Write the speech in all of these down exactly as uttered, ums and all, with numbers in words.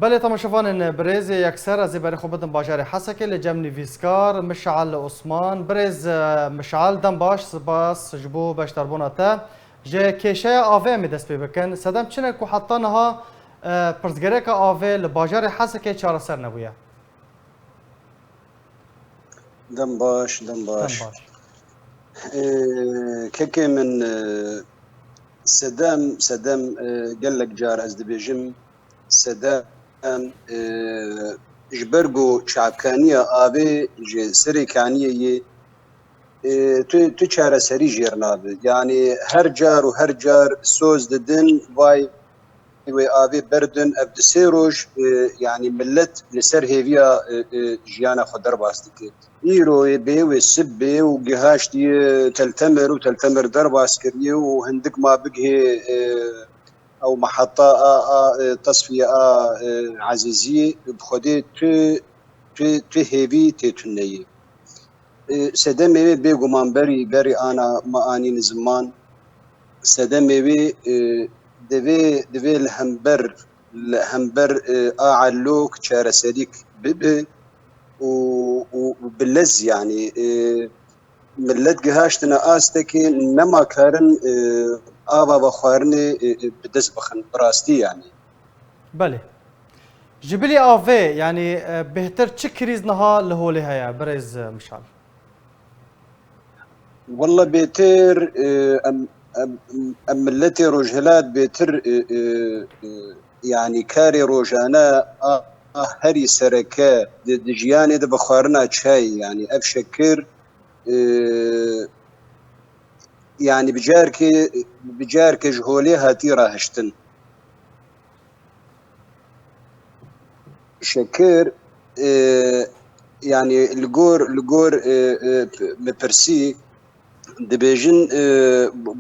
Belê, temaşevanên birêz, yekser ez ê berê xwe bidim bajarê Hesekê, li cem nivîskar Mişal Osman. Birêz, e, Mişal, dem baş, spas ji bo beşdarbûna te. Ji kêşeya avê em ê dest pê bikin. Sedem çi ne ku heta niha, e, pirsgirêka avê li bajarê Hesekê çareser nebûye? Dem baş, dem baş. Dem baş. Ee, kekê min, e, sedem, sedem, e, gelek car ez dibêjim, sedem, e, ji ber ku çavkaniya avê ji serê kaniyê yê, e, tu, tu çareserî jêr nabe. Yanî her car û her car soz didin, vay wê avê berdin, ev di sê roj, e, yanî millet li ser hêviya, e, e, jiyana xwe derbas dike. Îro yê bê wê sib bê û gihaştiye Teltemir û Teltemir derbas kiriye û hindik ma bigihê, e, ew meheta a, a, e, tesfiye a, e, Ezîziyê, bi Xwedê tu, tu, tu hêvî tê tuneyê. E, sedemê wê bêguman berî, berî ana me anîn ziman. Sedemê wê, e, divê, divê li hember, li hember, e, a elok çareserîk bibe û, û bi lez, yanî, e, millet gihaştine astekê nema karin, e, ava vexwarinê, e, e, bi dest bixin, bi rastî, yanî. Belê. Ji bilî avê, yanî, e, bêhtir çi krîz niha li holê heye, birêz, e, Mişal? Walla bêtir, e, em, em, em milletê Rojhilat bêtir, e, e, e, yanî karê rojane a, a herî sereke di, di jiyanê de bi xwarina çayê, yanî ev şekir, e, yanî bi carkê, bi carkê ji holê hatî rahiştin. Şekir, e, yanî li gor, li gor, e, e, bi pirsî dibêjin, e,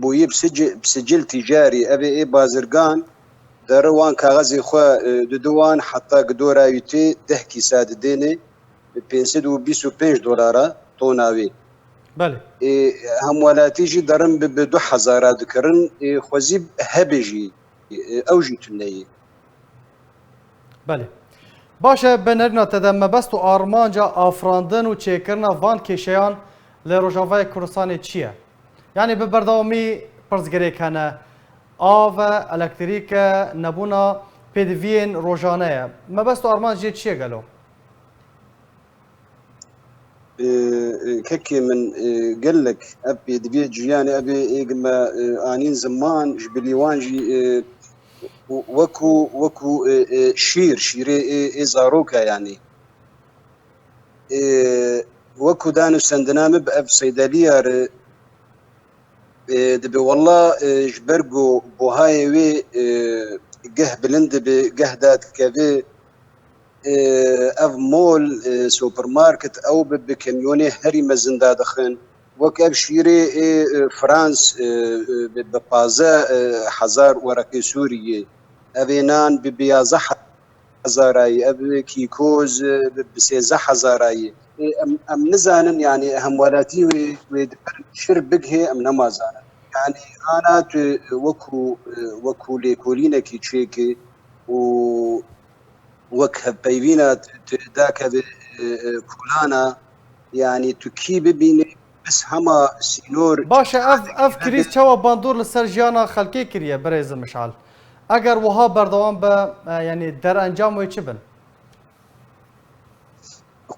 bûyî bi sicil, bi sicil tîcarî, ev ê, ê bazirgan dere wan kaxezê xwe, e, didi wan, heta gidora wî tê deh kîsa didêne, bi pênc sed û bîst û pênc dolara tona wê. Belê. Ê, hemwelatî jî derin bi, bi du hezara dikirin, ê, xwezî hebe jî, ê, ew jî tune ye. Belê. Baş e, bi nerîna te de mebest û armanca afirandin û çêkirina van kêşeyan li Rojavayê Kurdistanê çi ye? Yanî bi berdewamî pirsgirêk hene, av e, elektrîk e, nebûna pêdiviyên rojane ye. Mebest û armanc jê çi ye gelo? Ê, ê, kekê min, ê, gelek ev pêdiviyê jiyanê ev ê, ê, me, ê, anîn ziman, ji bilî wan jî, ê, wekû, wekû, ê, ê, şîr, şîrê ê, ê zaroka yanî. Ê, wekû dan û sendina min bi ev seydeliya re, ê, dibe wella, ê, ji ber ku buhayê wê, ê, geh bilind dibe, geh dadikeve, ê, ev mol, ê, supermarket, ew bi, bi kamyonê herî mezin dadixin. Wek ev şîrê ê, ê, Frans, ê, ê, bi, bi pazdeh, ê, hezar wereqê Sûriyê. Ev ê nan bi, bi yazdeh hezarayî, ev kîkoz, e, bi, bi sêzdeh hezarayî. E, em, em nizanin, yanî hemwelatî wê, wê di ber şir bigihê, em nema zanin. Yanî ana tu wekû, e, wekû lêkolînekî çêkê û wek hevpeyvîna tu, tu dakeve, e, e, kolana, yanî tu kî bibînî, bes hema sînor. Baş e, ev, ev krîz çawa bandor li ser jiyana xelkê kiriye, birêz Mişal? Eger wiha berdewam be, e, yanî derencam wê çi bin?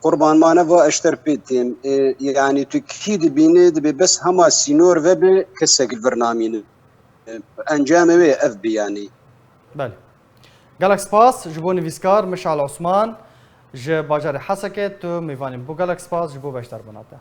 Qurban mane va eşter pê têm. E, yanî tu kî dibînê, dibê bes hema sînor vebe, kesek li vir namîne. E, encamê wê ev bi yanî. Belê. Gelek spas ji bo nivîskar Mişal Osman ji bajarê Hesekê, tu mêvanî bû. Gelek spas ji bo beşdarbûna te.